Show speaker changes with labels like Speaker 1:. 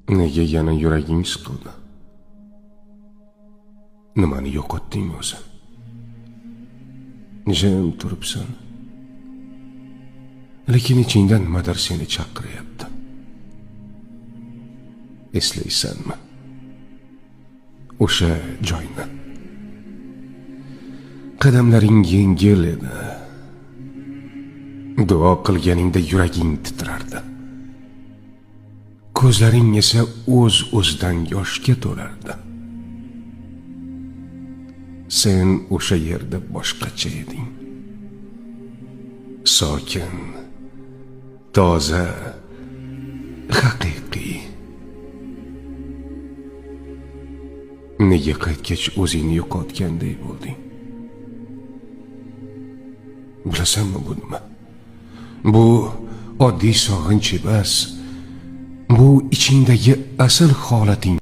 Speaker 1: Nega yana yuraging siqildi? Nimani yo'qotding o'zi? Jim turibsan. Lekin ichingda nimadir seni chaqiryapti. Eslaysanmi o'sha joyni? Qadamlaring yengil edi. Duo qilganingda yuraging titrardi. Ko'zlaring esa o'z o'zidan yoshga to'lardi. Sen o'sha yerda boshqacha eding. Sokin, toza, haqiqiy. Nega qaytgach o'zingni yo'qotganday bo'lding? Bilasanmi bu nima? Bu oddiy sog'inch emas. Bu ichingdagi asl holating.